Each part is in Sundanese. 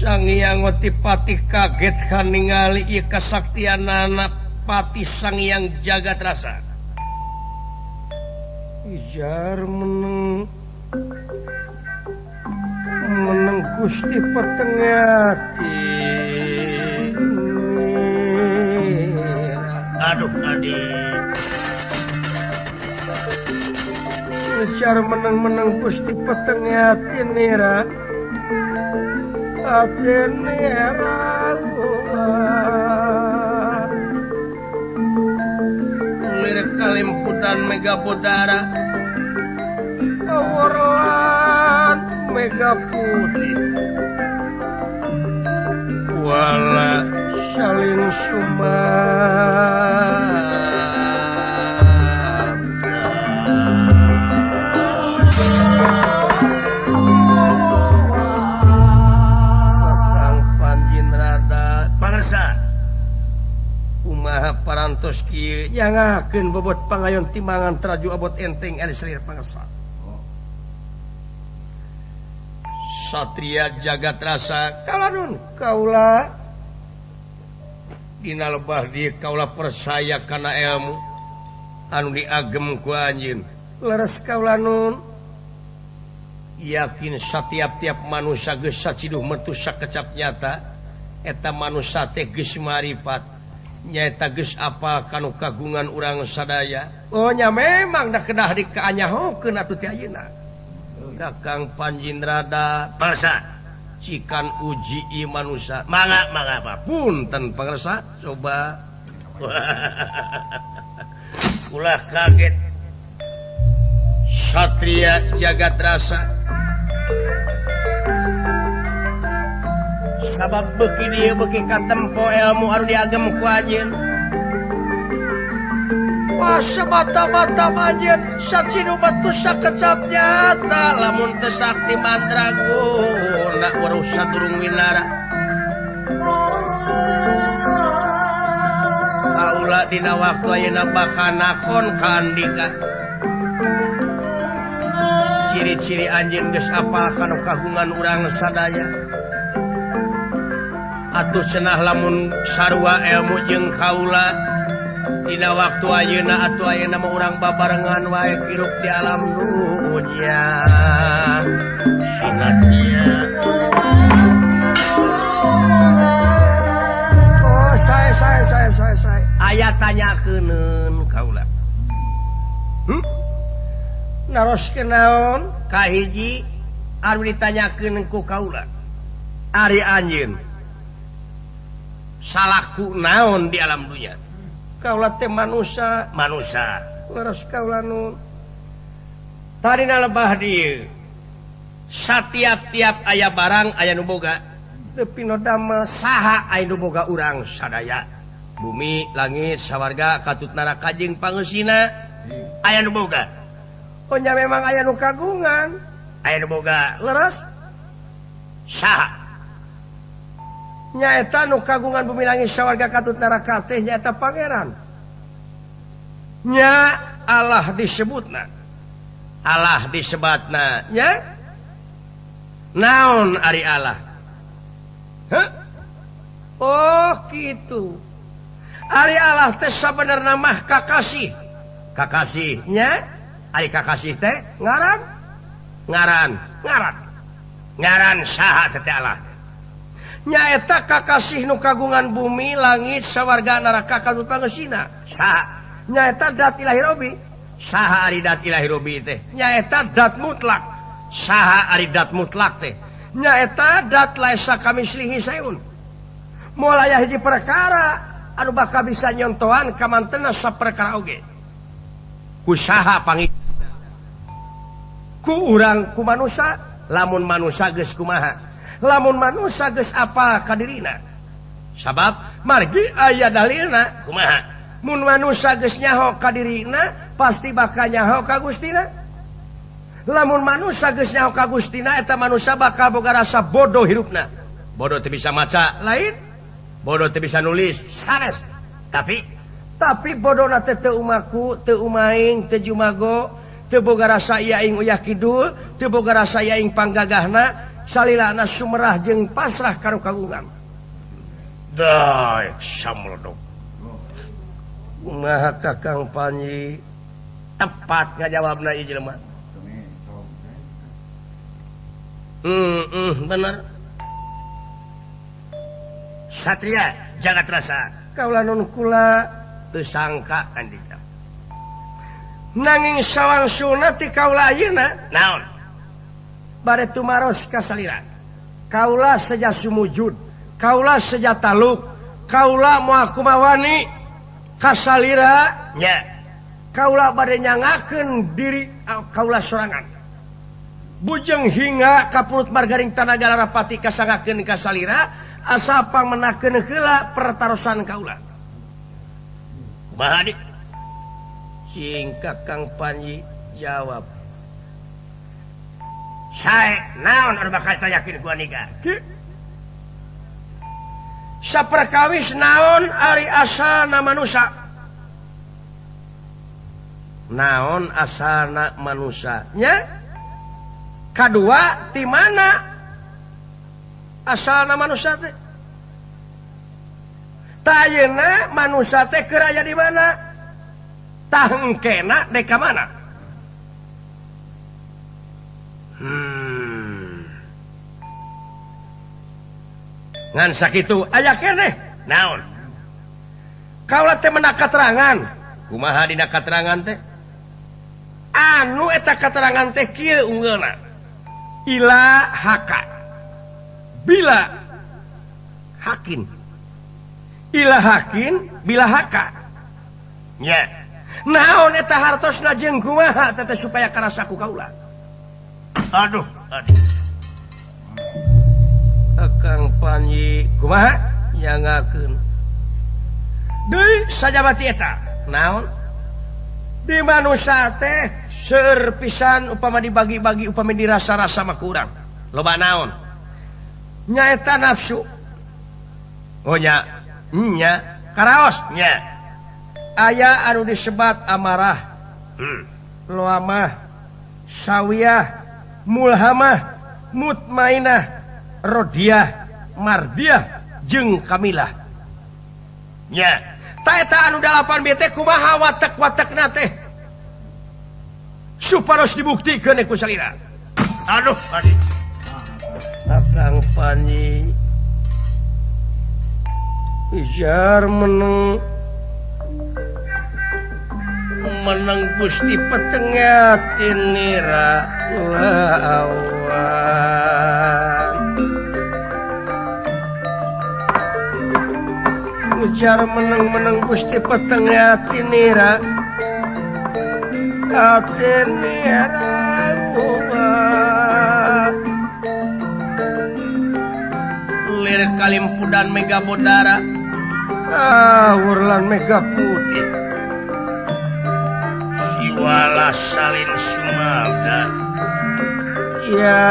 Sangyang Otipati kaget kan ningali ieu kasaktianana Pati Sangyang Jagat Rasa. Ijar meneng meneng Gusti petengati. Aduh adi. Ijar meneng-meneng Gusti petengati nira. Mirip kalimputan mega putara awaran mega putih wala salin sumabda. Kumaha parantos kieu nyangakeun bobot pangayon timbangan traju abot enteng ari selir pangesa. Satria Jagat Rasa kaladun kaula dina lebah dieu kaula percaya kana ilmu anu diagem ku anjeun. Leres kaula nun. Yakin satiap-tiap manusia geus saciduh metu sakecap nyata eta manusia teh geus marifat nyaeta geus apal kanu kagungan urang sadaya. Oh nya memang da kedah dikaanyahokeun atuh ti ayeuna. Kakang Panjindrada parsa cikan uji ieu manusia. Mangga mangga apa punten pangersa coba. Ulah kaget Satria Jagat Rasa. Sabab beuki dieu beuki katempo ilmu anu diagem ku anjeun. Wah semata-mata anjeun sacidu batu sakecap nyata lamun teu sakti mandraguna weruh sadurung winara. Kaula dina waktu ayeuna bakal nakon ka andika. Ciri-ciri anjeun geus apal kana kagungan urang sadaya. Atuh cenah lamun sarua ilmu jeung kaula dina waktu ayeuna atuh ayeuna mah urang babarengan wae hirup di alam dunya. Sinadia. Oh sae sae sae sae sae. Aya tanyakeun kaula. Naroskeun naon? Kahiji anu ditanyakeun ku kaula. Ari anjeun salaku naon di alam dunya? Kaula teh manusia, manusia. Leres kaula nun. Tarina lebah dieu. Satiap-tiap aya barang aya nu boga. Teu pinodama saha aya nu boga urang sadaya. Bumi, langit, sawarga, katut neraka jeung pangeusina aya nu boga. Oh nya memang aya nu kagungan, aya nu boga. Leres saha? Nyaeta nu kagungan bumi langit sawarga katut neraka teh nyaeta pangeran. Nya Allah disebutna. Allah disebatna nya. Naon ari Allah? Heh? Oh kitu. Ari Allah teh sabenerna mah kakasih. Kakasih nya? Ari kakasih teh ngaran? Ngaran, ngaran. Ngaran saha teh Allah? Nyaeta kakasih nu kagungan bumi langit sawarga neraka katut pangeusina. Saha? Nyaeta dat ilahi robi. Saha ari dat ilahi robi teh? Nyaeta dat mutlak. Saha ari dat mutlak teh? Nyaeta dat laisa kamislihi sayun. Moal aya hiji perkara anu bakal bisa nyontohan kamantena saperkara oge. Ku saha pangi? Ku urang ku manusa, lamun manusa geus kumaha? Lamun manusia geus apal ka dirina. Sabab margi aya dalilna kumaha? Mun manusia geus nyaho ka dirina pasti bakal nyaho ka Gustina. Lamun manusia geus nyaho ka Gustina eta manusia bakal boga rasa bodoh hirupna. Bodoh teu bisa maca lain, bodoh teu bisa nulis sanes. Tapi bodona teh teu umaku, teu umaing, teu jumago, teu boga rasa ieu aing uyah kidul, teu boga rasa ieu aing panggagahna. salilana sumerah jeung pasrah karo kagungan. Daek samledog. Kumaha Kakang Panji tepat ngajawabna ieu jelema. Bener. Satria jagat rasa kaula nun kula teu sangka andika. Nanging sawangsuna ti kaula ayeuna naon? Bare tumaros ka salira. Kaula seja sumujud, kaula seja taluk, kaula moal kumawani ka salira nya. Kaula bade nyangakeun diri kaula sorangan. Bujeng hingga ka purut margaring tanaga larapati kasangakeun ka salira asa pangmenakeun heula pertarosan kaula. Kumaha dik? Sing Kakang Panji jawab. Sae naon anu bakal yakin ku andika? Saperkawis naon ari asalna manusa? Naon asalna manusa? Nya? Kadua ti mana asalna manusa teh? Tah ayeuna manusa teh keur aya di mana? Tah engkena dek ka mana? Ngan sakitu aya keneh naon? Kaula teh menak katerangan. Kumaha dina katerangan teh? Anu eta katerangan teh kieu unggeulna. Ila haka bila hakin. Ila hakin bila haka. Nya. Naon eta hartosna jeung kumaha teh supaya karasa ku kaula? Aduh, aduh. Akang Panji kumaha nyangakeun. Deui sajabati eta. Naon? Di manusa teh seueur pisan upama dibagi-bagi upama dirasa-rasa mah kurang. Loba naon? Nyaeta nafsu. Oh nya, nya karaos nya. Aya anu disebat amarah. Loamah, sawiyah, mulhamah, mutmainah, rodiah, mardiah jeung kamilah. Nya. Ta eta anu 8 bete kumaha watek-watekna teh? Supados dibuktikeun ku salira. Aduh, aduh. Akang Panji ijar meneng meneng Gusti petengah tinira lawan. Ujar meneng-meneng Gusti petengah tinira atinira lir kalimpudan mega bodara urlan mega putih siwala salin sumabda ya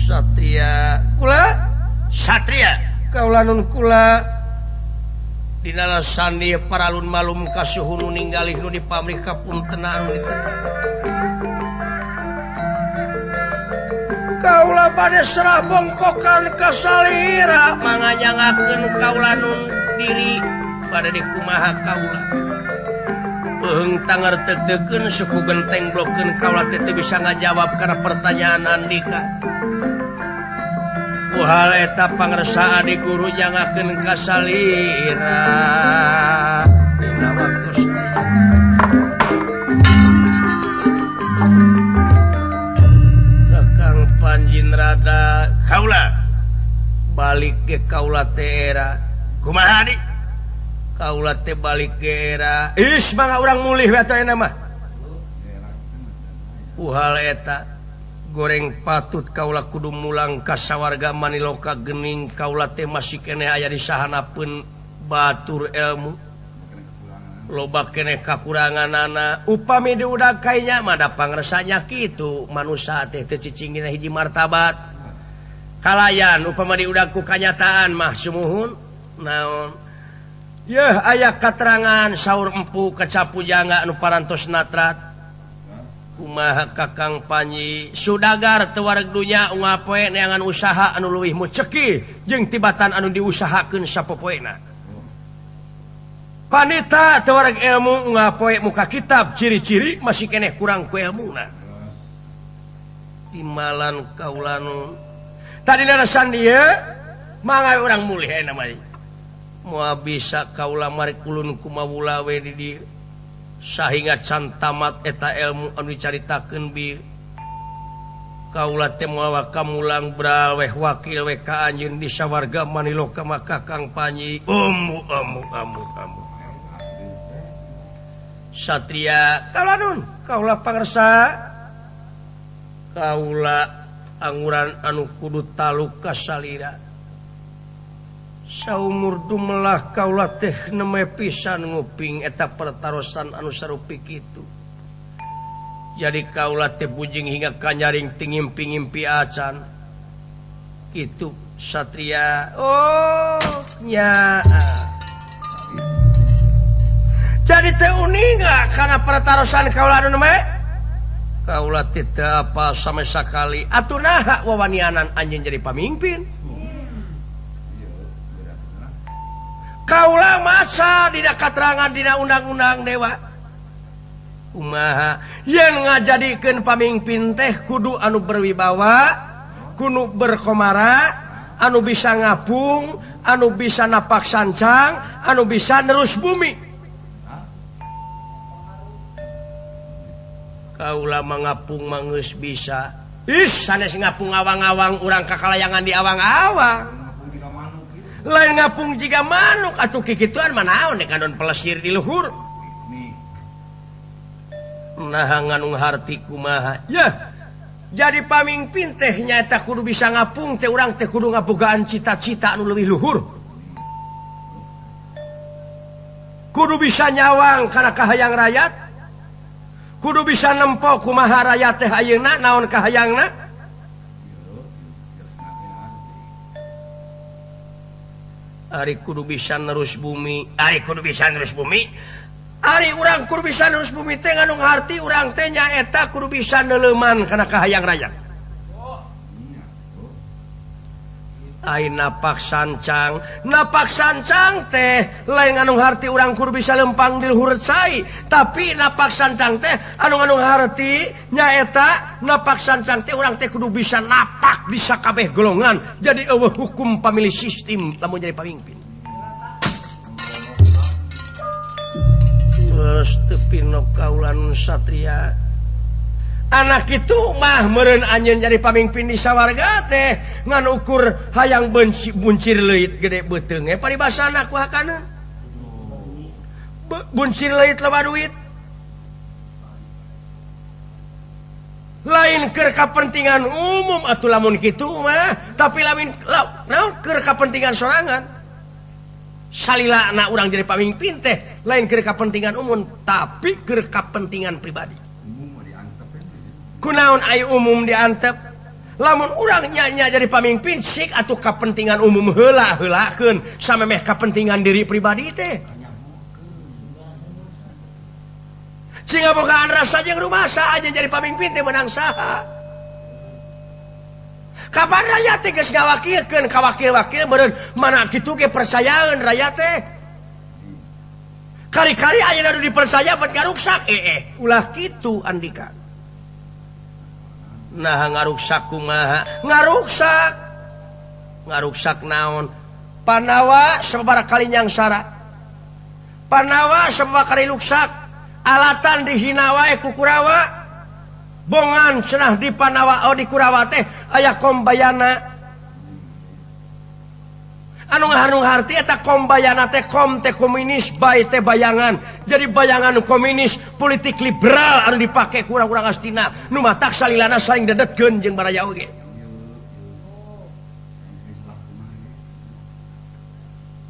Satria kula Satria kaula nun kula dina sandi paralun malum kasuhun ninggalih nu dipamrih kapuntenan nu ditenang kaula bade serah bongkokan ka salira manganyangakeun kaula nun diri bade dikumaha kaula peung tangar teuteukeun suku genteng blokeun kaula teh teu bisa ngajawab kana pertanyaan andika. Hal eta pangersaan di guru nyangakeun ka salira dina waktu Kakang Panjin rada kaula balik ke kaula teh era kumaha dik kaula teh balik ke era is mangga urang mulih we atuh ayeuna mah. Uhal eta goreng patut kaula kudu mulang ka sawarga maniloka gening kaula teh masih keneh aya di sahanapeun batur ilmu loba keneh kakuranganana upami diudag kainya mah da pangersanya kitu manusa teh teu cicing dina hiji martabat kalayan upama diudag ku kanyataan mah sumuhun naon Yeuh aya katerangan saur empu kacapu jangga anu parantos natrat. Kumaha Kakang Panji sudagar teu wareg dunya unggal poe neangan usaha anu leuwih muceki jeung tibatan anu diusahakeun sapopoena. Panita teu wareg ilmu unggal poe muka kitab ciri-ciri masih keneh kurang ku ilmuna. Timalan kaulanu tadi larasan dieu mangga urang mulih ayeuna mah. Moal bisa kaula marek ulun kumawula we di dieu. Sahingga can tamat eta ilmu anu dicaritakeun bi kaula teh moal kamulang braweh wakil we ka anjeun di sawarga maniloka mah Kakang Panji. Amu amu amu amu. Satria kalanun kaula pangersa kaula anguran anu kudu taluk ka salira. Saumur dumelah kaula teh neme pisan nguping eta pertarosan anu sarupi kitu. Jadi kaula teh bujing hingga kanyaring ti ngimpi-ngimpi acan. Kitu Satria. Oh nya. Jadi teh uninga kana pertarosan kaula anu neme? Kaula teh teu apa sama sakali. Atuh naha wawanianan anjeun jadi pamimpin? Kaula masa dina katerangan dina undang-undang dewa. Kumaha yen ngajadikeun pamimpin teh kudu anu berwibawa, kudu berkomara, anu bisa ngapung, anu bisa napak sancang, anu bisa nerus bumi. Kaula mangapung mangeus bisa. Ih, sanes ngapung awang-awang urang kakalayangan di awang-awang. Lain ngapung jiga manuk atuh kikituan mah naon dek kandon pelesir di luhur. Nah nganung harti kumaha. Yah, jadi pamimpin teh nyaeta kudu bisa ngapung teh urang teh kudu ngabogaan cita-cita anu leuwih luhur. Kudu bisa nyawang kana kahayang rakyat. Kudu bisa nempo kumaha rakyat teh ayeuna naon kahayangna. Ari kudu bisa nerus bumi, ari kudu bisa nerus bumi. Ari urang kudu bisa nerus bumi teh nganu ngarti urang teh nyaeta kudu bisa neuleuman kana kahayang rakyat. Ai napak sancang teh lain nganu ngarti urang kudu bisa lempang di luhur cai, tapi napak sancang teh anu nganu ngarti nyaeta napak sancang teh urang teh kudu bisa napak di sakabeh golongan. Jadi eueuh hukum pamilih sistem lamun jadi pamimpin. Terus teu pino kaulan satria. Anak itu mah meureun anjeun jadi pamimpin di sawarga teh ngan ukur hayang benci buncir leuit gede beuteung ge paribasana ku hakana. Buncir leuit loba duit. Lain keur kapentingan umum atuh lamun kitu mah, tapi lamun naon keur kapentingan sorangan. Salilana urang jadi pamimpin teh lain keur kapentingan umum tapi keur kapentingan pribadi. Kunaon ai umum diantep lamun urang nya-nya jadi pamimpin sik atuh kapentingan umum heula-heulakeun samemeh kapentingan diri pribadi teh. Sing ngabogaan rasa jeung rumasa aja jadi pamimpin teh menang saha. Kapan rakyat teh geus ngawakilkeun ka wakil-wakil meureun mana kitu ge persayaeun rakyat teh. Kari-kari ayeuna nu dipersaya bet ngaruksak ulah kitu Andika. Nah ngaruksak kumaha? Ngaruksak. Ngaruksak naon? Panawa sababaraha kali nyangsara. Panawa sababaraha kali luksak. Alatan dihina wae ku Kurawa. Bongan cenah di Panawa oh di Kurawa teh aya kombayana. Anu ngaharti eta kombayana teh kom teh komunis bae teh bayangan. Jadi bayangan komunis politik liberal anu dipake ku urang-urang Astina nu matak salilana saling dedetkeun jeung baraya oge.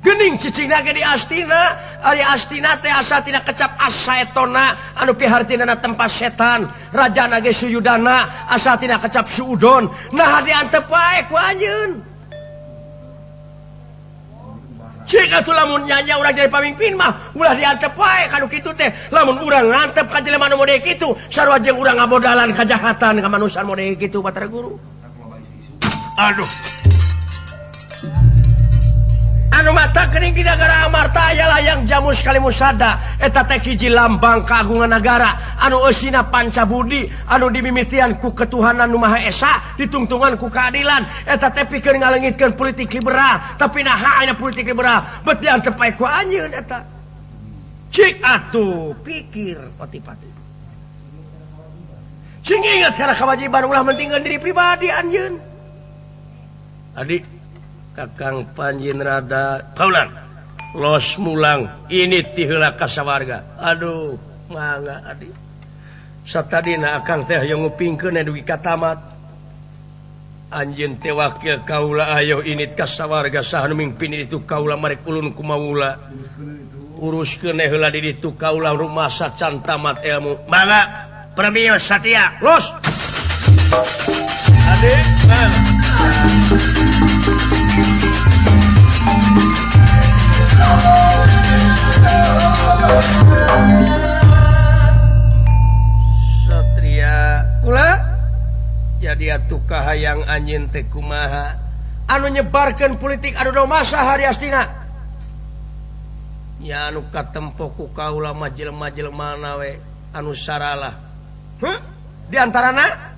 Geuning cicingna ge di Astina, ari Astina teh asa tina kecap asaetona anu pihartinana tempat setan, rajana ge Suyudana asa tina kecap suudon. Nah diantep wae ku anjeun. Cik atuh lamun nyanya urang jadi pamimpin mah ulah diantep wae kanu kitu teh. Lamun urang ngantep ka jelema nu model kitu, sarua jeung urang ngabodalan kajahatan ka manusia model kitu Batara Guru. Aduh. Anu mata kening di negara Amarta aya layang jamus kalimusada eta teh hiji lambang kagungan negara anu eusina pancabudi anu dimimitian ku ketuhanan nu Maha Esa ditungtungan ku keadilan eta teh pikeun ngaleungitkeun politik liberal tapi naha aya politik liberal bet diantep bae ku anjeun eta cik atuh pikir otipati cing ingat kana kewajiban ulah mentingkeun diri pribadi anjeun adik Kakang Panjin rada kaulan los mulang ini tiheula ka sawarga. Aduh mangga adi satadina akang teh hayang ngupingkeun dugi ka tamat anjeun teh wakil kaula ayo init ka sawarga saha nu mingpin itu kaula marek ulun kumawula uruskeun heula di ditu kaula rumasa can tamat ilmu mangga premios satia los adi mangga. Satria kula jadi atuh kahayang anjeun teh kumaha anu nyebarkeun politik anu domasa hariastina nya anu katempo ku kaula mah jelema-jelema we anu saralah. Heuh di antarana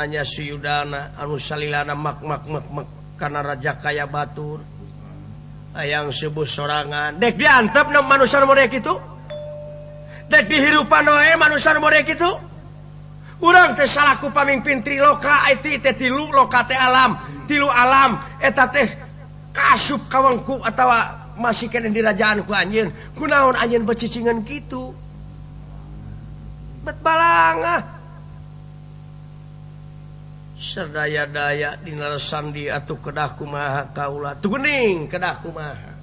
nya Suyudana anu salilana mak mak mak mak kana raja kaya batur hayang sebuh sorangan dek diantep na manusia model kitu dek dihirupan wae manusia model kitu urang teh salaku pamimpin triloka itu teh tilu loka teh alam tilu alam eta teh kasup kawengku atawa masih kene dirajaan ku anjeun kunaon anjeun becicingan kitu bet balangah serdaya-daya dina sandi atuh kedah kumaha kaula tuh geuning kedah kumaha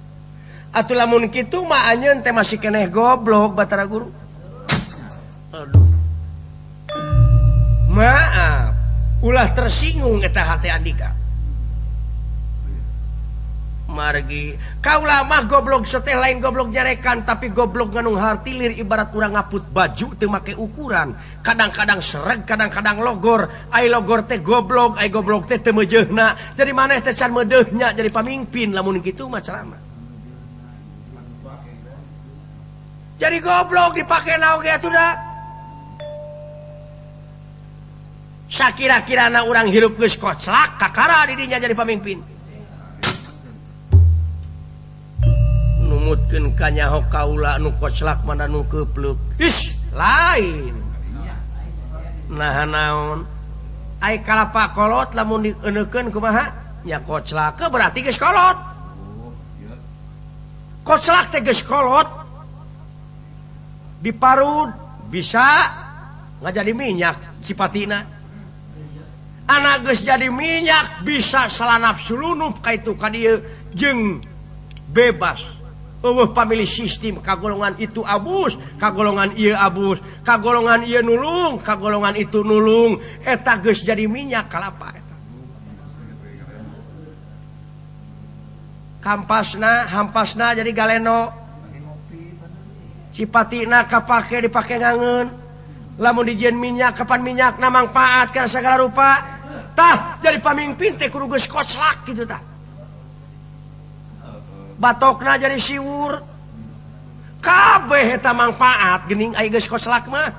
atuh lamun kitu mah anjeun teh masih keneh goblok Batara Guru. Aduh maaf ulah tersinggung eta hate andika margi kaula mah goblok seteh lain goblok nyarekan tapi goblok nganung hartilir ibarat urang ngaput baju teu make ukuran kadang-kadang sereg kadang-kadang logor ai logor teh goblok ai goblok teh teu meujeuhna jadi maneh teh can meudeuhnya jadi pamimpin lamun kitu mah ceramah jadi goblok dipake naon ge atuh da sakira-kirana urang hirup geus koclak kakara di dinya jadi pamimpin numutkeun kanyaho kaula nu koclak mana nu keupluk ih lain nah naon ai kalapa kolot lamun dieuneukkeun kumaha nya koclak berarti geus kolot koclak teh geus kolot diparud bisa ngajadi minyak cipatina anak geus jadi minyak bisa salanap sulunup ka itu ka dieu jeung bebas eueuh pamilih sistem kagolongan itu abus kagolongan ieu abus kagolongan ieu nulung kagolongan itu nulung eta geus jadi minyak kalapa eta kampasna hampasna jadi galeno cipatina kapake dipake ngangeun lamun dijieun minyak kapan minyakna mangpaat kana sagala rupa tah jadi pamimpin teh kudu geus koclak kitu tah batokna jadi siwur kabeh eta mangpaat geuning ai geus koclak mah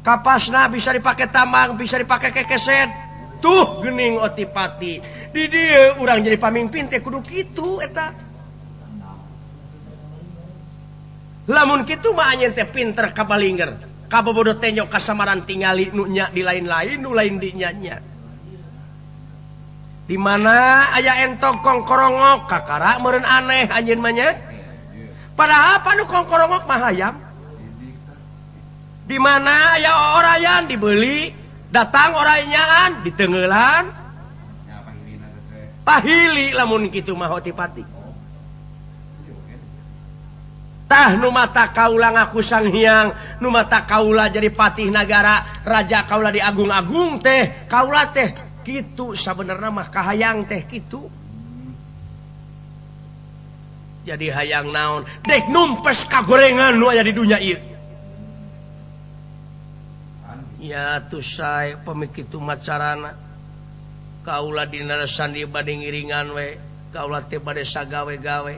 kapasna bisa dipake tambang bisa dipake kekeset tuh geuning otipati di dieu urang jadi pamimpin teh kudu kitu eta lamun kitu mah anjeun teh pinter kabalinger kabobodo tenyok kasamaran tingali nu nya di lain-lain nu lain di nya-nya di mana aya entog kongkorongok kakara meureun aneh anjeun mah nya padahal panu kongkorongok mah hayam di mana aya orayan dibeli datang oranyaan ditengelan pahili lamun kitu mah otipati tah nu mata kaula ngaku Sang Hyang nu mata kaula jadi patih nagara raja kaula diagung-agung teh kaula teh Kitu sabenerna mah kahayang teh kitu. Jadi hayang naon? Dek numpes kagorengan nu aya di dunya ieu. Ya tuh sae pemikitu macarana. Kaula dina sandi bade ngiringan we, kaula teh bade sagawe-gawe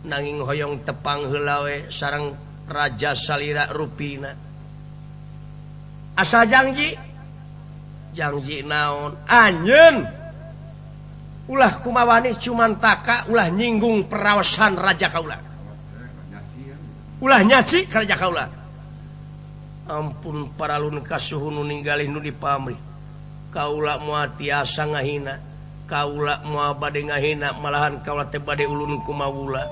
nanging hoyong tepang heula we sareng Raja Salira rupina. Asal jangji jangji naon anjeun ulah kumawani cuman taka ulah nyinggung perawasan raja kaula ulah nyaci ka raja kaula ampun paralun kasuhun nu ninggalih nu dipamrih kaula moal tiasa ngahina kaula moal bade ngahina malahan kaula teh bade ulun kumawula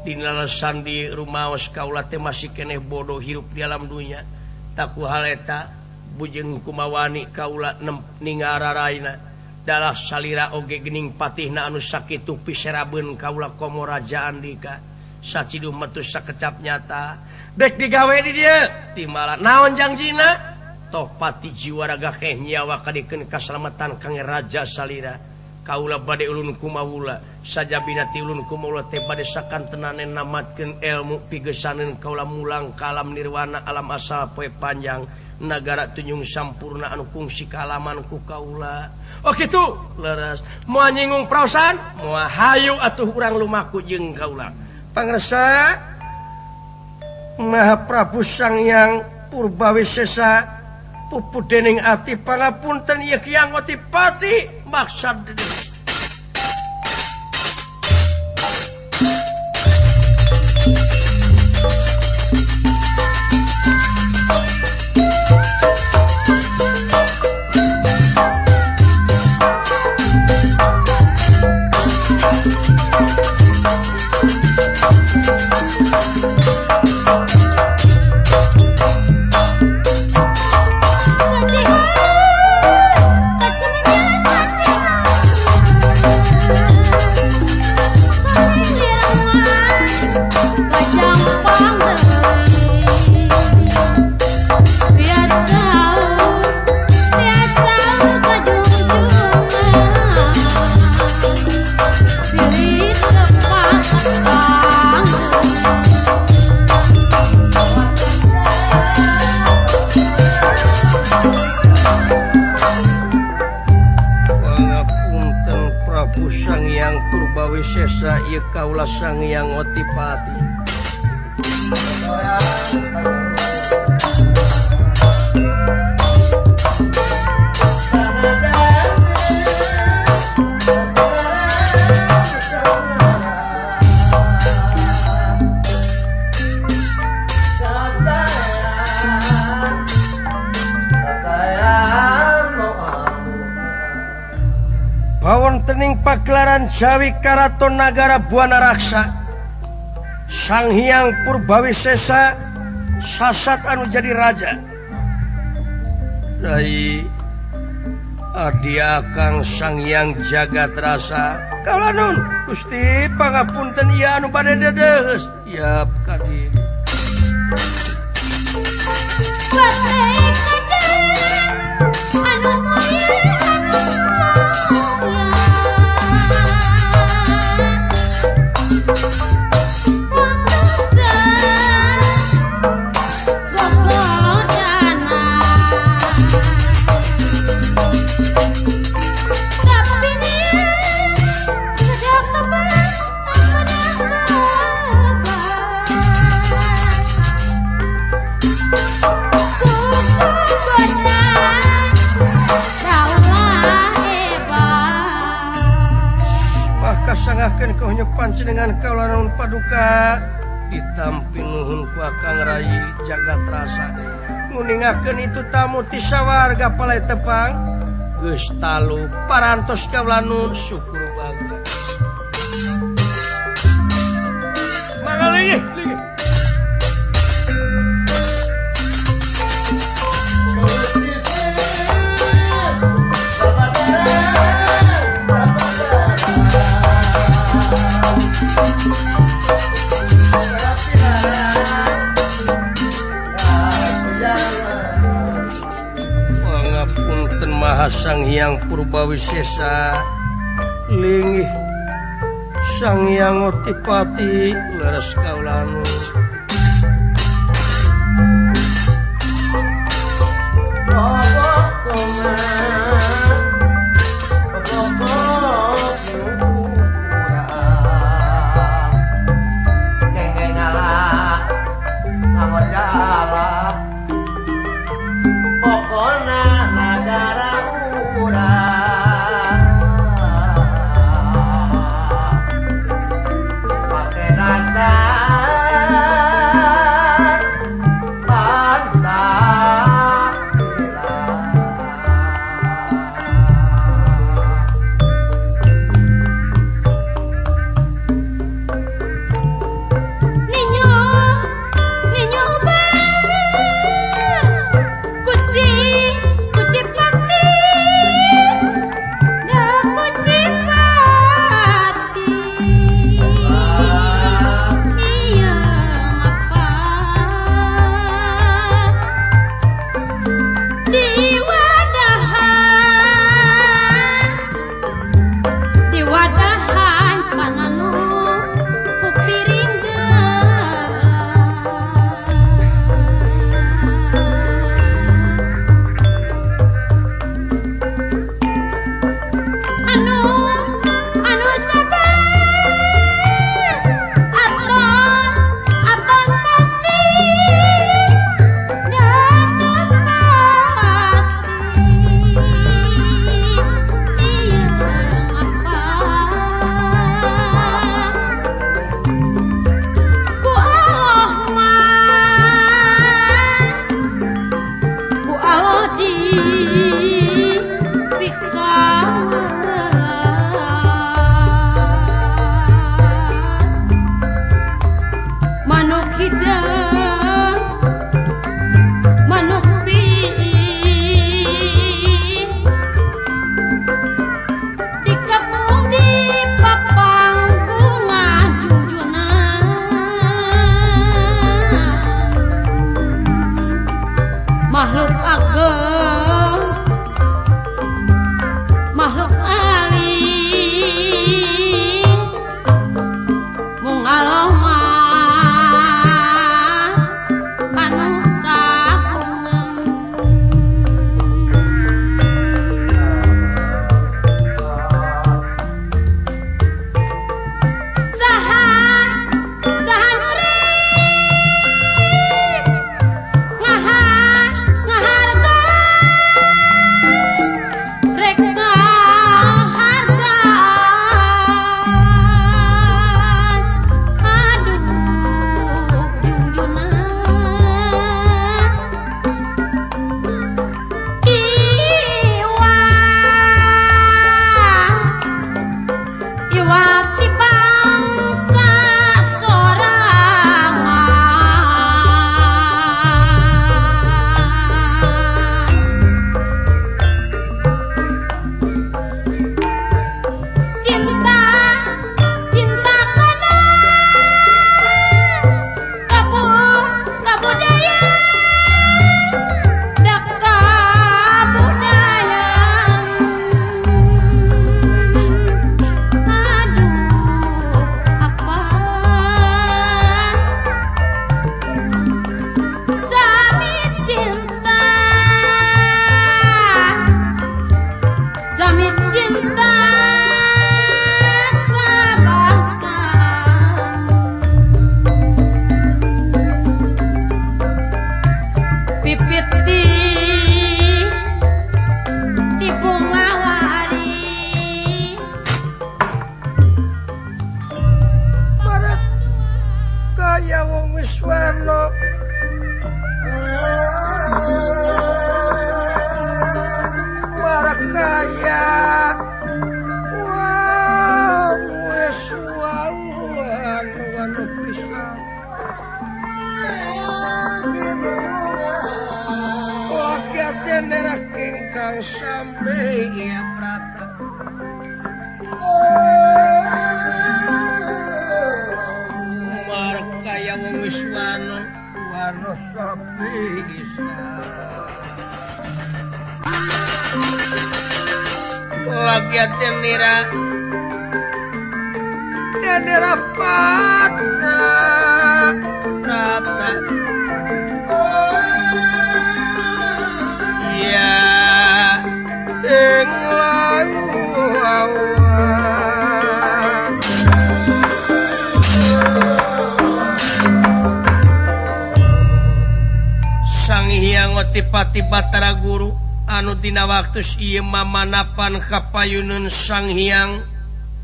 dina sandi rumaos kaula teh masih keneh bodoh hirup di alam dunya taku haleta bujeng kumawani kaula ningararaina dalah salira oge gening patihna anu sakitu piserabeun kaula komo raja andika saciduh metu sakecap nyata dek digawe di dieu timala naon jangjina toh pati jiwa raga keh nyawa kadikeun kasalamatan kangge raja salira kaula bade ulun kumawula sajabina ti ulun kumawula teh bade sakantenane namatkeun ilmu pigesaneun kaula mulang ka alam nirwana alam asal poe panjang nagara tunjung sampurna anu kungsi kalaman ku kaula. Oh kitu leres moal nyinggung praosan moal hayu atuh urang lumaku jeung kaula. Pangresa Maha Prabu Sang Hyang Purbawisesa puput dening ati pangapunten ieu Kyang Otipati maksad Sesa ieu kaula Sang Hyang Otipati. Tening pagelaran Jawi Karaton Nagara Buana Raksa Sang Hyang Purbawisesa sasat anu jadi raja Rai adi akang Sang Hyang Jagat Rasa kaula nun Gusti pangapunten ieu anu bade dedeus yap ka dieu. Panjenengan kaula nuhun paduka ditampi nuhun ku Akang Rai Jagat Rasa nguningakeun itu tamu ti sawarga palai tepang geus talu parantos kaula nuhun syukur bangga mangga leuwih leuwih. Pangapunten Maha Sang Sang Hyang Purbawisesa linggih Sang Hyang Otipati leres kaulanu. Warno sapi isa. Lagi nira Nira pada Prapta Ya ing Sang Hyang Otipati Batara Guru anu dina waktu ieu mamanapan kapayunun Sang Hyang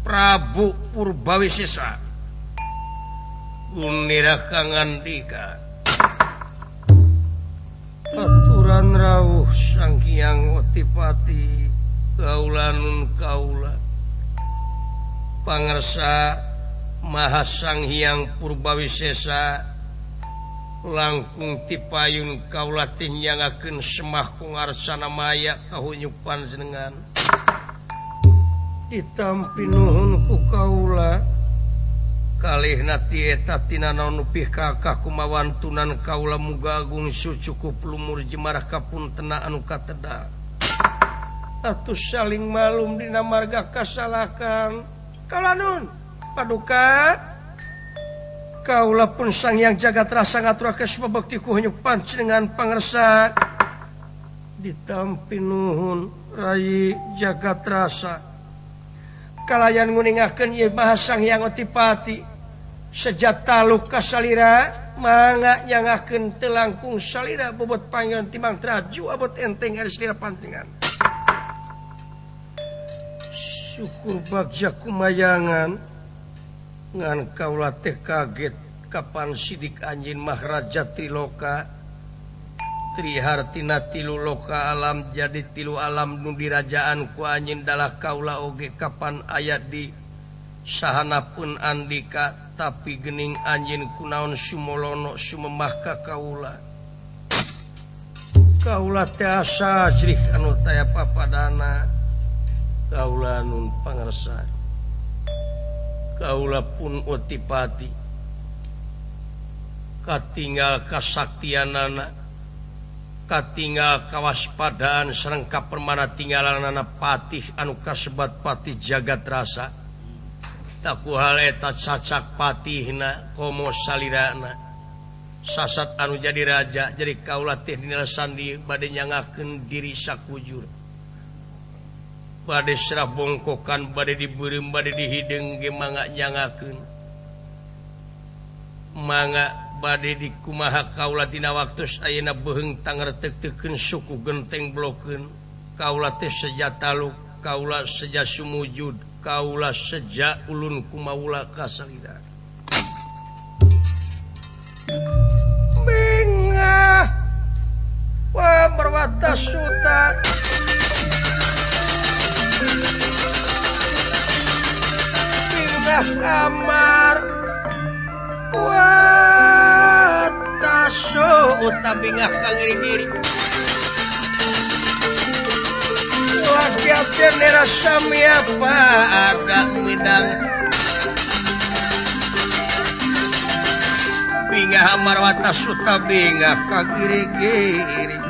Prabu Purbawisesa Gunira kangandika aturan rawuh Sang Hyang Otipati kaula nun kaula pangersa Maha Sang Hyang Purbawisesa langkung tipayun kaula teh nyangakeun semah ku ngarsana maya kahunyu panjenengan ditampi nuhun ku kaula kalihna ti eta tina naon nu pihkakah kumawantunan kaula muga agung sucukup lumur jemarah kapuntena anu kateda atuh saling malum dina marga kasalakan kalanun paduka kaula pun Sang Hyang Jagat Rasa ngaturakeun subekti ku hunyu panjenengan pangersa ditampi nuhun Rai Jagat Rasa kalayan nguningakeun ieu Maha Sang Hyang Otipati seja taluk kasalira mangga nyangakeun teu langkung salira bobot pangyon timang traju abot enteng ari salira panjenengan syukur bagja kumayangan ngan kaula teh kaget kapan sidik anjeun Maharaja Triloka Trihartina tilu loka alam jadi tilu alam nu dirajaan ku anjeun dalah kaula oge kapan aya di sahana pun andika tapi gening anjeun kunaon sumolono sumemah ka kaula kaula teh asa jrih anu taya papadana kaula nun pangersa kaula pun Otipati katinggal kasaktianana katinggal kawaspadaan sareng kapermana tinggalanana patih anu kasebat patih jagat rasa taku hal eta cacak patihna komo salirana sasat anu jadi raja jadi kaula teh dina sandi bade nyangakeun diri sakujur bade serah bongkokan bade dibeureum bade dihideung ge mangga nyangakeun mangga bade dikumaha kaula dina waktu ayeuna beuheung tangerteuk-teukeun suku genteng blokeun kaula teh seja taluk kaula seja sumujud kaula seja ulun kumaula kasalira bingah wa berwata suta bingah kamar watasu uta bingah kangiri-giri wakiatir nera samia ada midang bingah amar watasu ta bingah kangiri-giri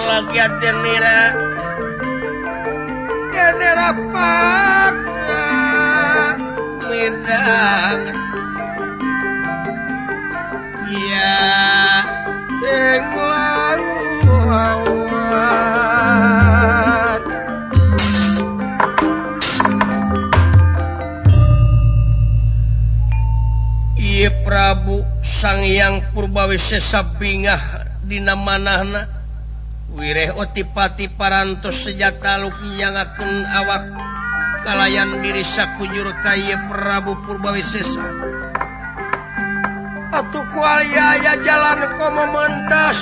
wakiatir nera nera pada midang ya ing lawan Ieu Prabu Sang Hyang Purbawisesa bingah dina manahna wireh Otipati parantos seja taluk nyangakeun awak kalayan diri sakujur ka ieu Prabu Purbawisesa atuh ku aya jalan komo mentas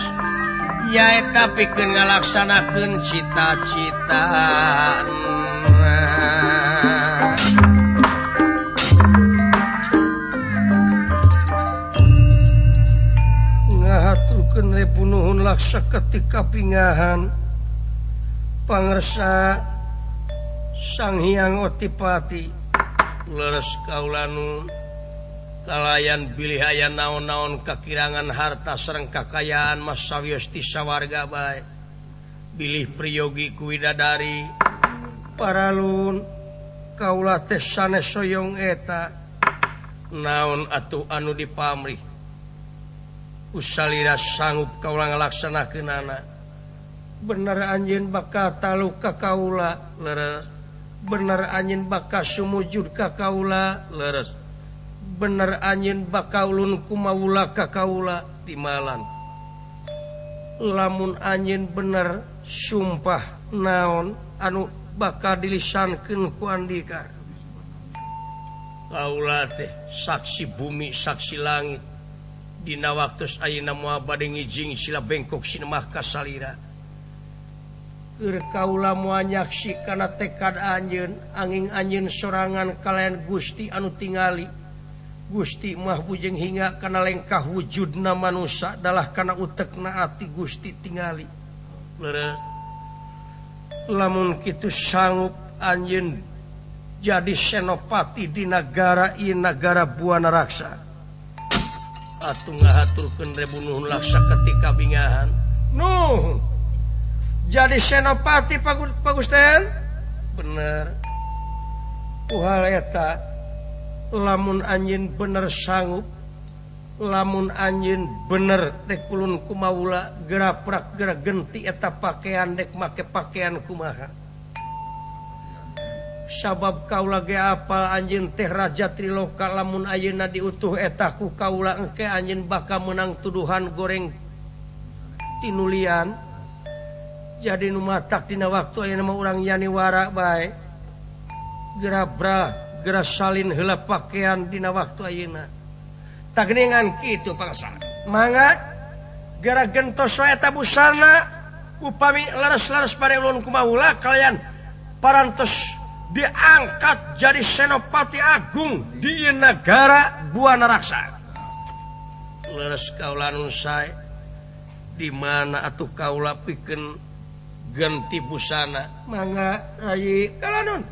nyaeta pikeun ngalaksanakeun cita-cita. Ngahaturkeun rebu nuhun laksa ketika pingahan pangersa Sang Hyang Otipati leres kaula nu kalayan bilih aya naon-naon kakirangan harta sareng kakayaan mas sawios ti sawarga bae. Bilih priyogi ku widadari paralun kaula teh sanes soyong eta naon atuh anu dipamrih usalira sanggup kaula ngalaksanakeunana bener anjeun bakal taluk ka kaula leres bener anjeun bakal sumujud ka kaula leres bener anjeun bakal ulun kumaula ka kaula timalan lamun anjeun bener sumpah naon anu bakal dilisankeun ku andika kaula teh saksi bumi saksi langit dina waktu ayeuna moal bade ngijing sila bengkok sinemah ka salira keur kaula moal nyaksi kana tekad anjeun anging anjeun sorangan kalayan Gusti anu tingali Gusti mah bujeng hingga kana lengkah wujudna manusa dalah kana utekna ati Gusti tingali leres lamun kitu sanggup anjeun jadi senopati di nagara ieu nagara Buana Raksa atuh ngahaturkeun rebu nuhun laksa ketika bingahan nuhun jadi senopati Pak Gusten bener uhal eta lamun anjeun bener sanggup lamun anjeun bener dek ulun kumaula geraprak gerak genti eta pakaian dek make pakaian kumaha sabab kaula ge apal anjeun teh raja Triloka lamun ayeuna diutuh eta ku kaula engke anjeun bakal meunang tuduhan goreng tinulian jadi nu matak dina waktu ayeuna mah urang yaniwara bae gerabra geura salin heula pakaian dina waktu ayeuna tagningan kitu pangsa mangga gara gentos wae eta busana upami leres-leres bade ulun kumaula kalian parantos diangkat jadi senopati agung di negara Buana Raksa leres kaula nun sae di mana atuh kaula pikeun genti busana mangga rayi kalanun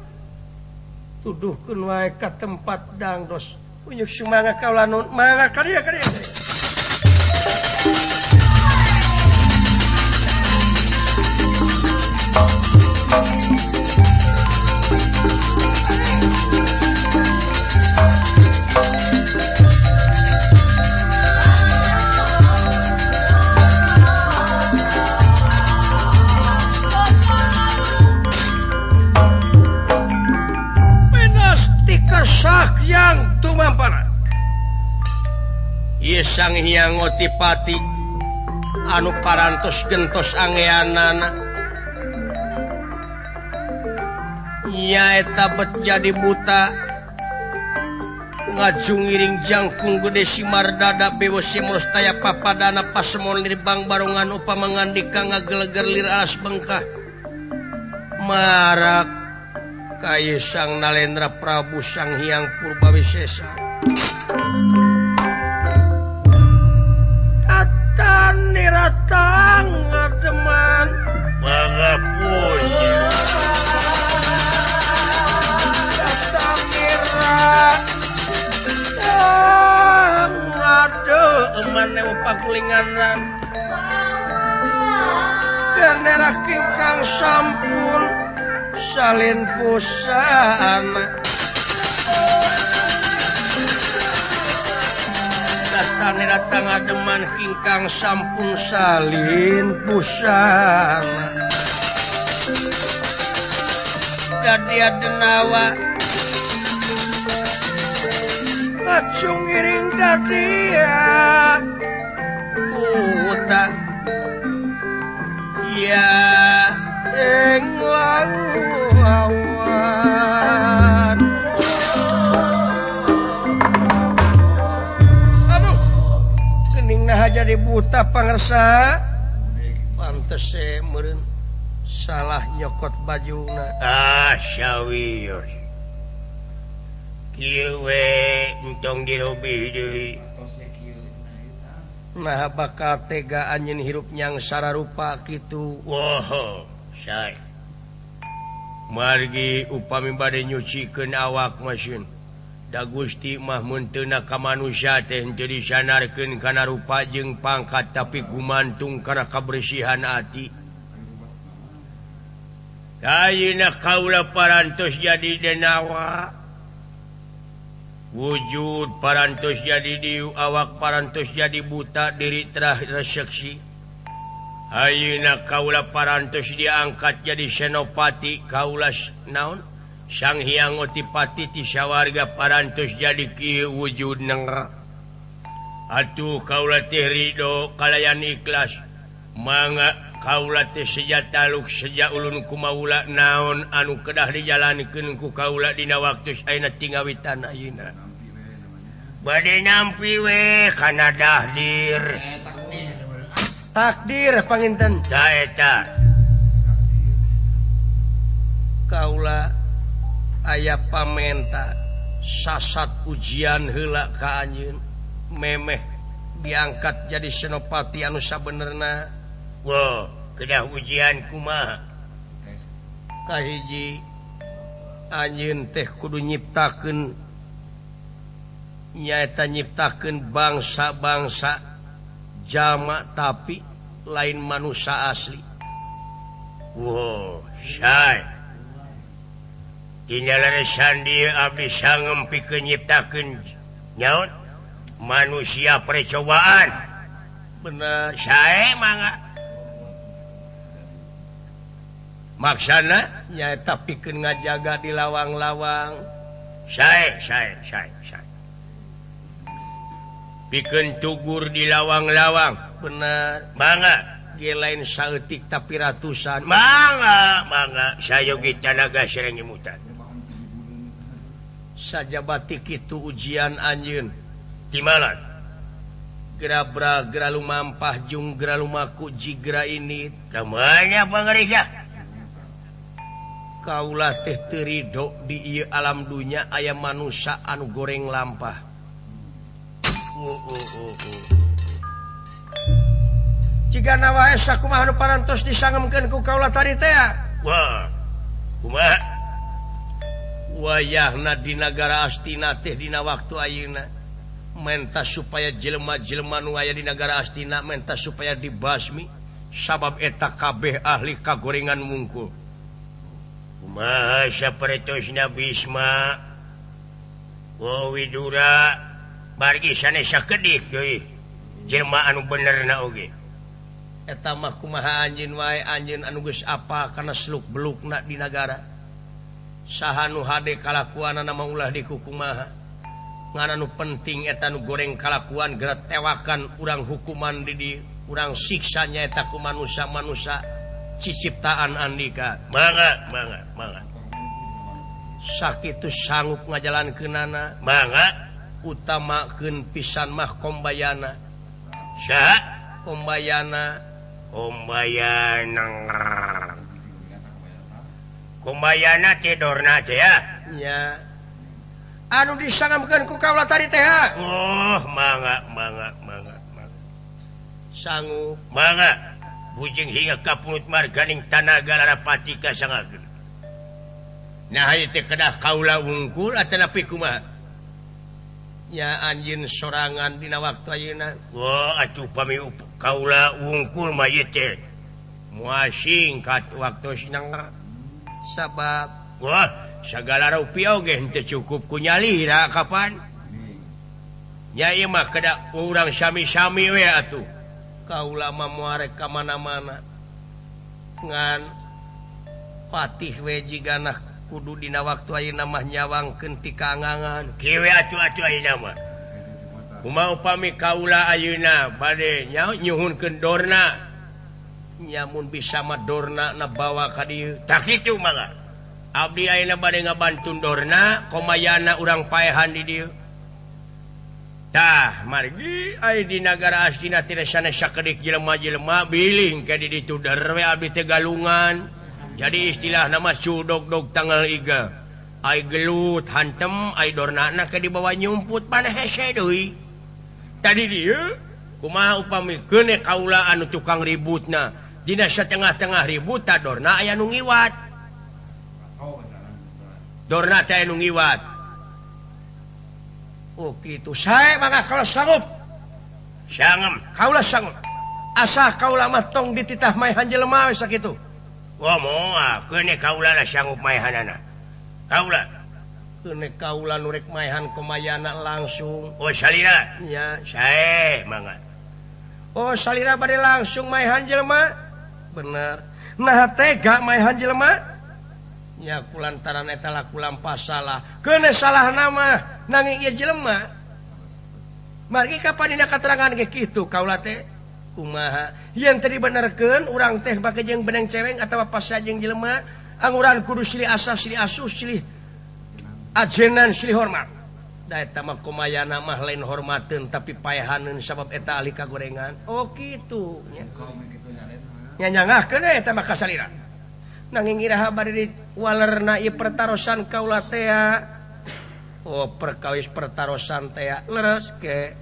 tuduhkeun wae ka tempat dangdos unjuk sumangga kaula nun mangga ka dieu ka dieu. Yang tumampara ieu Sang Hyang Otipati anu parantos gentos angeanana nyaeta bet jadi buta ngajungiring jangkung gede simardada bewos simos taya papadana pasemon lirbang barongan upama ngandika ngageleger lir alas bengkah marak kaya Sang Nalendra Prabu Sang Hyang Purbawisesa tatan niratang ngademan pangapunten tatan niratang ngademan pakulinganan daerah kingkang sampun salin busana datane datang ademan kingkang sampun salin busana dadia denawa ngacung iring dadia buta ya ing lawan. Aduh, kening nah jadi buta pangersa. Pantes meureun salah nyokot bajuna. Ah, sawios. Kieu we entong dirobih deui. Nah bakal tega anjeun hirup nyang sararupa kitu. Wah, sae. Margi upami bade nyucikeun awak masin. Da Gusti mah meunteuna ka manusia teh henteu disanarkeun kana rupa jeung pangkat tapi gumantung kana kabersihan ati. Ayeuna kaula parantos jadi denawa. Wujud parantos jadi diu, awak parantos jadi buta, diri terah reseksi. Ayeuna kaula parantos diangkat jadi senopati kaula naon? Sang Hyang Otipati ti sawarga parantos jadi kieu wujud nengra. Atuh kaula teh ridho kalayan ikhlas. Mangga kaula teh seja taluk seja ulun kumaula naon anu kedah dijalankeun ku kaula dina waktu ayeuna tingawitan ayeuna. Bade nampi we kana dahdir. Takdir panginten. Ta eta. Kaula aya pamenta sasat ujian heula ka anjeun memeh diangkat jadi senopati anu sabenerna. Wow, kedah ujian kumaha? Kahiji anjeun teh kudu nyiptakeun nyaeta nyiptakeun bangsa-bangsa jalma tapi lain manusia asli. Wow, sae. Dina leresan dieu abdi sangem pikeun nyiptakeun nyaon manusia percobaan. Bener sae mangga. Maksana nyaeta pikeun ngajaga di lawang-lawang. Sae sae sae sae. Pikeun tugur di lawang-lawang. Bener. Mangga. Ge lain saeutik tapi ratusan. Mangga mangga sayogi tanaga sareng nyemutan. Sajabati kitu ujian anjeun. Timalan. Grabra gra lumampah jung gra lumaku jigra ini. Kamana pangarisa? Kaula teh teu ridho di ieu alam dunya aya manusia anu goreng lampah. Jigana wae sakumaha nu parantos disangemkeun ku kaula tadi teh. Wah. Kumaha? Wayahna di nagara Astina teh dina waktu ayeuna menta supaya jelema-jelema nu aya di nagara Astina menta supaya dibasmi sabab eta kabeh ahli kagorengan mungkul. Kumaha sapertosna Bisma wa Widura bargi sanes sakedik deui jelema anu benerna oge. Eta mah kumaha anjeun wae anjeun anu geus apa kana seluk-belukna di nagara. Saha nu hade kalakuanana mah ulah dikukumaha. Ngan anu penting eta nu goreng kalakuan geura tewakan urang hukuman di dieu, urang siksa nyaeta ku manusia-manusia ciciptaan andika. Mangga mangga mangga. Sakitu sanggup ngajalankeunana. Mangga. Utamakeun pisan mah kombayana. Saha? Kombayana. Kombayana. Kombayana teh dorna teh ya. Nya. Anu disangamkeun ku kaula tadi teh. Oh, mangga mangga mangga mangga. Sanggup. Mangga. Bujing hingga kapunut marganing tanaga larapati kasangakeun. Nah ieu teh kedah kaula wungkul atanapi kumaha? Nya anjeun sorangan dina waktu ayeuna. Wah, atuh pami kaula wungkul mah ieu teh moal singkat waktu sinang. Sabab wah, sagala rupi oge henteu cukup ku nyalira kapan? Nya ieu mah kedah urang sami-sami we atuh. Kaula mah moal rek ka mana-mana. Ngan patih we jigana kudu dina waktu ayeuna mah nyawangkeun ti kaangangan. Kieu we atuh-atuh ayeuna mah. Kumaha upami kaula ayeuna bade nyuhunkeun dorna. Nya mun bisa mah dorna na bawa ka dieu. Tah kitu mangga. Abdi ayeuna bade ngabantun dorna komayana urang paehan di dieu. Tah margi aya di nagara Astina teh sanes sakedik jelema-jelema bilih ka di ditu der we abdi teh galungan. Jadi istilah nama cudog-dog tanggal iga. Ai gelut hantem ai dornana ke dibawa nyumput paneh hese deui. Tadi dieu kumaha upami keun kaula anu tukang ributna. Dina satengah-tengah ribut ta dorna aya nu ngiwat. Dorna teh aya nu ngiwat. Oh kitu sae mangga kaula sanggup. Sangem kaula sanggup. Asa kaula mah tong dititah maehan jelema we sakitu. Wah moal keun kaula lah sanggup maehanana. Kaula keun kaula nu rek maehan Komayana langsung. Oh salira nya sae mangga. Oh salira bade langsung maehan jelema. Bener. Nah tega maehan jelema nya kulantaran eta laku lampah salah. Keun salah nama nanging ieu jelema. Margi kapan dina katerangan ge kitu kaula teh kumaha yen teu dibenerkeun urang teh bake jeung beneng ceweng atawa pasa jeung jelema anguran kudu silih asah silih asuh silih ajenan silih hormat. Da eta mah Komayana mah lain hormateun tapi paehaneun sabab eta ahli kagorengan. Oh kitu nya. Nya nyangahkeun eta mah kasalira. Nanging iraha bade di walerna ieu pertarosan kaula teh. Oh perkawis pertarosan teh leres ke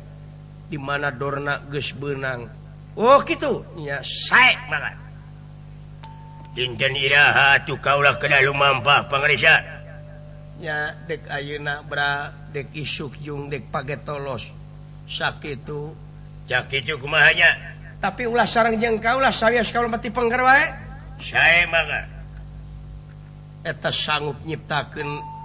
di mana dorna geus beunang. Oh kitu nya sae banget. Dinten iraha tu kaula kedah lumampah pangresa. Nya dek ayeuna bra dek isuk jeung dek pagetolos. Sakitu. Sakitu kumaha nya? Tapi ulah sareng jeung kaula sawios kaula mati pengker wae. Sae mangga. Eta sanggup nyiptakeun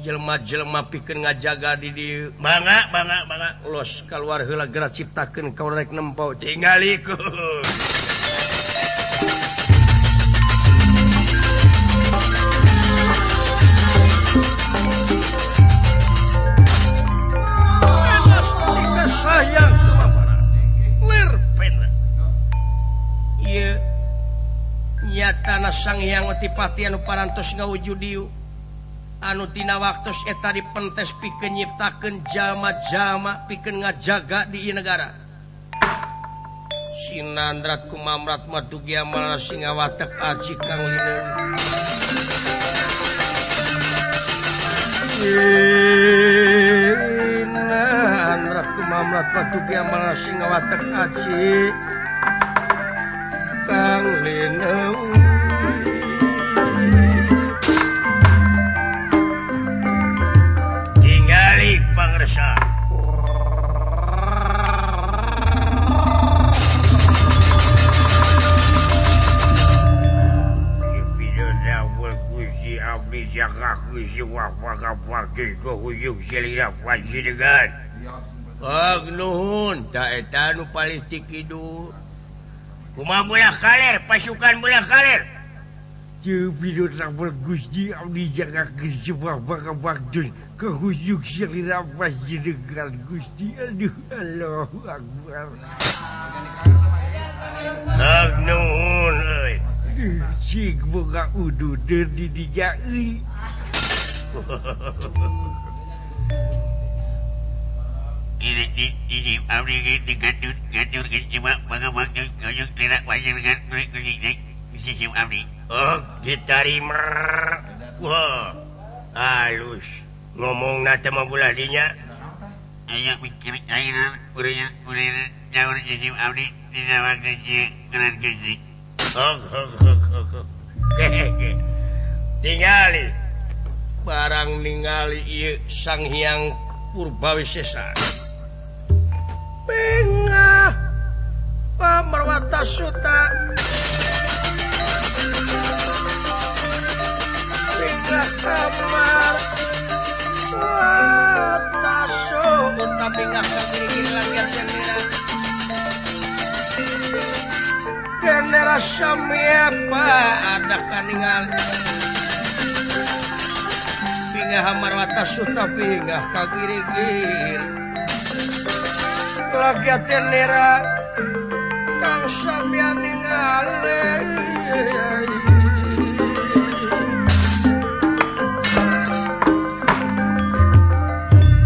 jelema-jelema pikeun ngajaga di dieu. Mangga mangga mangga. Los kaluar heula geura ciptakeun kaula rek nempo tingalikeun. Sayang tumapara. Lir pena. Ieu nyatana Sang Hyang Otipati anu parantos ngawujud dieu. Anu tina waktos eta dipentes pikeun nyiptakeun jalma-jalma pikeun ngajaga di ieu negara. Sinandrat kumamrat madugia malah singawatek aji kang lineung. Sinandrat kumamrat madugia malah singawatek aji kang lineung. Pangresa. Nuhun ta eta nu palih ti kidul. Kumaha bola kaler pasukan bola kaler. Teu bidut rabul Gusti abdi jaga sebuah bakal kehuyuk selira pasjidegan Gusti aduh Allahu Akbar. Ag nuhun euy. Cik boga ududeun di dinya euy. Ini abdi digadur gadur cuma bagaimana kuyuk tidak wajangan kuyuk sistem abdi. Oh, diterima. Wah, halus. Ngomong na teh mah bulah dinya. Aya mikir cairan urang urang jauh sistem abdi dina waktu geus geus. Oh, oh, oh. Tingali barang ningali ieu Sang Hyang Purbawisesa. Bengah pamarwata suta. Bengah kamar wata suta bengah kagiri-giri langit sendira. Genera samiapa ada kaningal. Bengah marwata suta bengah kagiri-giri. Lagi tenera kang sampeyan ningali.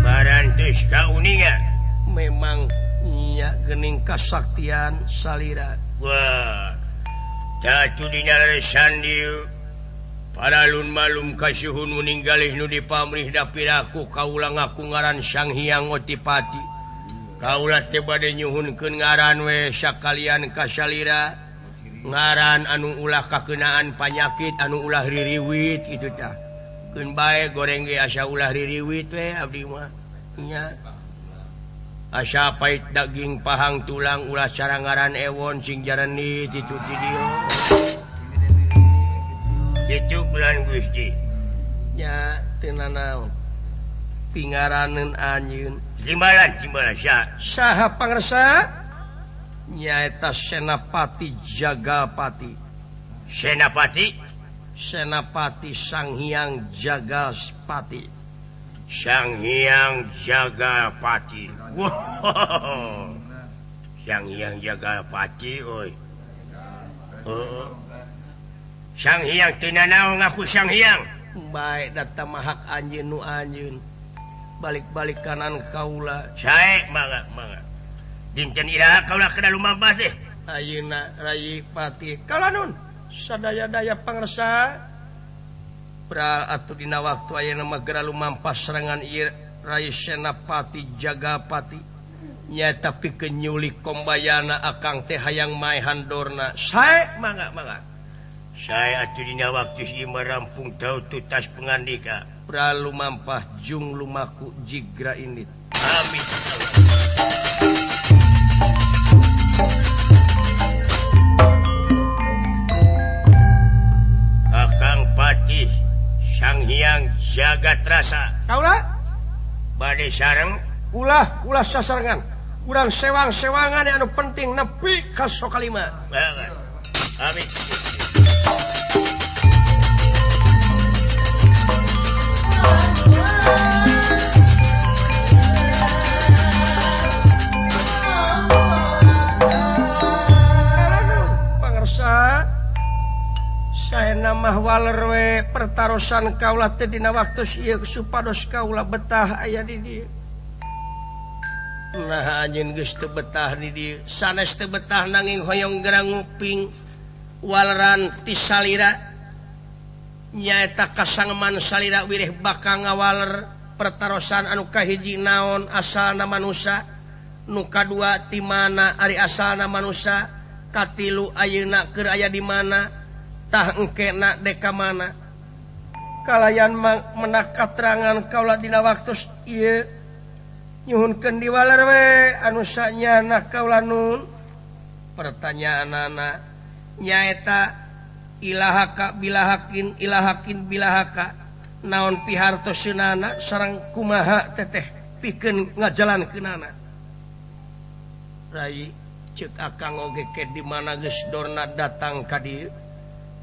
Parantos kauninga memang nya geuning kasaktian salira. Wah, catu dina leresan dieu. Paralun malum kasuhun meninggalih nu dipamrih da piraku kaula ngaku ngaran Sang Hyang Otipati. Kaula teh bade nyuhunkeun ngaran we sakalian kasalira ngaran anu ulah kakeunaan panyakit anu ulah ririwit kitu tah. Keun bae goreng ge asa ulah ririwit we abdi mah nya. Asa pait daging pahang tulang ulah cara ngaran ewon sing jareni titu ti dieu. Kitu bulan Gusti. Nya teu nanaon. Pingaraneun anjeun. Timbalan timbalan saha? Saha pangersa? Nyaeta Senapati Jagapati. Senapati? Senapati Sang Hyang Jagaspati. Sang Hyang Jagapati. Wow. Sang Hyang Jagapati euy. Heeh. Sang Hyang teu nanaon ngaku Sang Hyang. Bae datang mahak anjeun nu anjeun. Balik-balik kanan kaula. Sae mangga mangga. Dinten iraha kaula kada lumampah teh. Ayeuna Rai Pati kalanun sadaya-daya pangersa. Bral atuh dina waktu ayeuna mah geura lumampah serangan ieu Rai Senapati Jagapati. Nyaeta pikeun nyulik Kombayana akang teh hayang maehan dorna. Sae mangga mangga. Sae atuh dina waktu ieu marampung tau tutas pangandika. Bral lumampah jung lumaku jigra indit. Amin. Kakang Patih Sang Hyang Jagatrasa. Kaula bade sareng ulah ulah sasarengan. Urang sewang-sewangan anu penting nepi ka Sokalima. Amin. Saya mah waler we pertarosan kaula teh dina waktu ieu supados kaula betah aya di dieu. Nah anjeun geus teu betah di dieu, sanes teu betah nanging hoyong geura nguping waleran ti salira. Nyaeta kasangman salira wireh bakal ngawaler pertarosan anu kahiji naon asalna manusa, nu kadua ti mana ari asalna manusa, katilu ayeuna keur aya di mana. Tah engkena deka mana kalayan menak katerangan kaula dina waktu ieu nyuhunkeun diwaler we anu sanyana kaula nun. Pertanyaanana nyaeta ilahaka bilahakin ilahakin bilahaka naon pihartoseunana sareng kumaha teteh pikeun ngajalankeunana. Rai ceuk akang oge ke di mana geus dorna datang ka dieu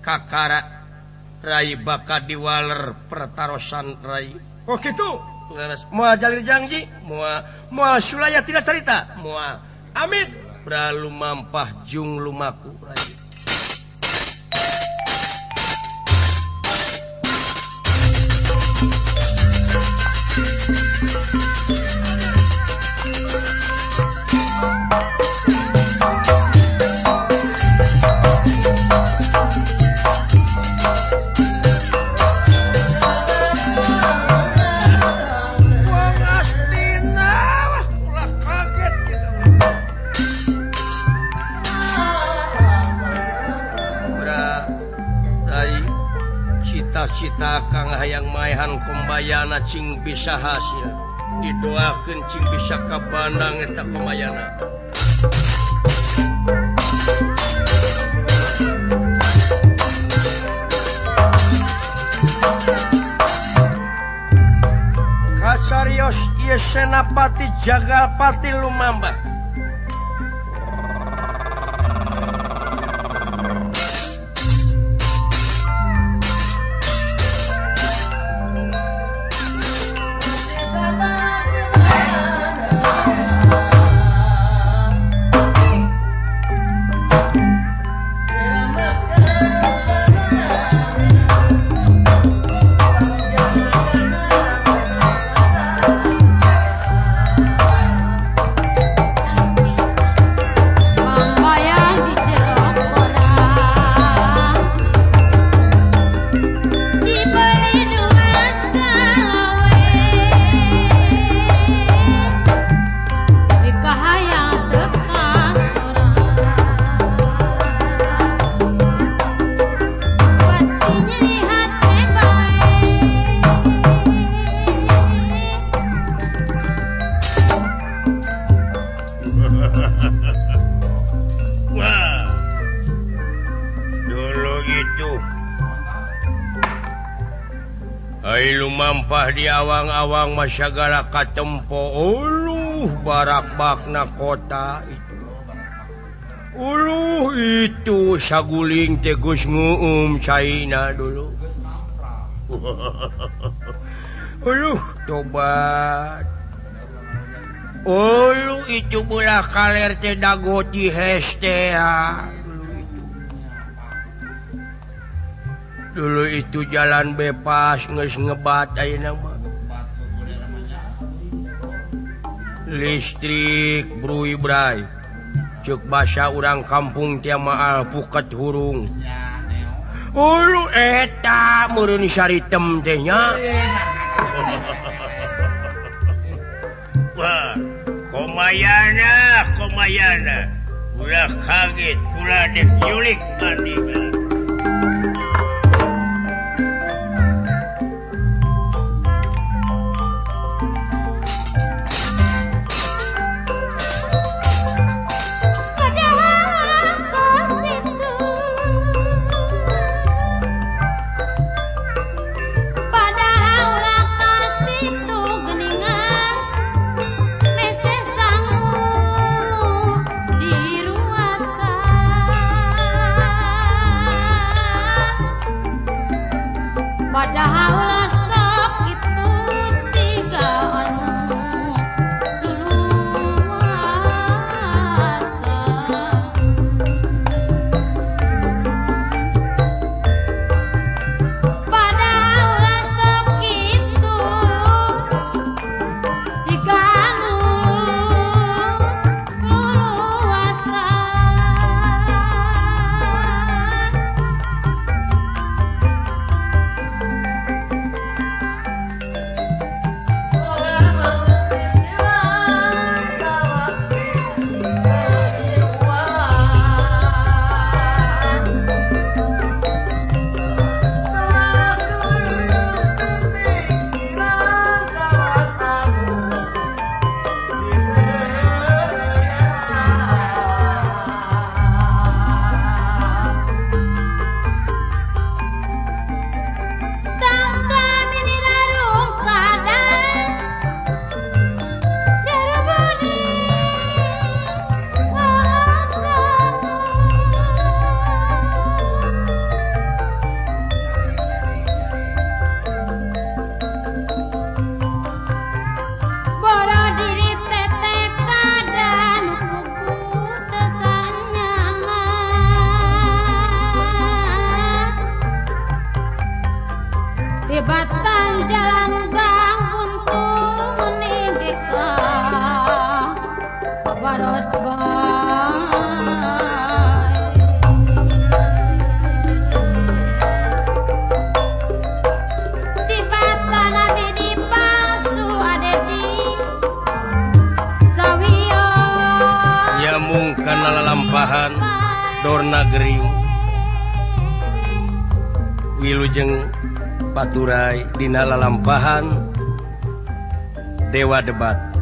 kakara Rai bakal diwaler pertarosan Rai. Oh gitu. Moal jalir janji, moal moal sulaya tidak cerita, moal. Amit. Bra lumampah jung lumaku Rai. Cita-cita kang hayang maehan Kombayana cing bisa hasil didoakeun cing bisa kabandang eta Kombayana. Kacarios ieu Senapati Jagapati lumambah. Lumampah di awang-awang masyagala katempo uluh barak-bakna kota itu. Uluh itu saguling teh geus nguum caina dulu. Uluh tobat. Uluh itu belah kaler teh dago ti heste. Dulu itu jalan bebas geus ngebat ayeuna mah. Listrik bruy bray. Ceuk basa urang kampung teh maal puket hurung. Ulu eta meureun saritem teh nya. Wah, komayana, komayana. Ulah kaget, ulah dek nyulik andika. Dorna gering wilujeng paturai dina lalampahan Dewa Debat.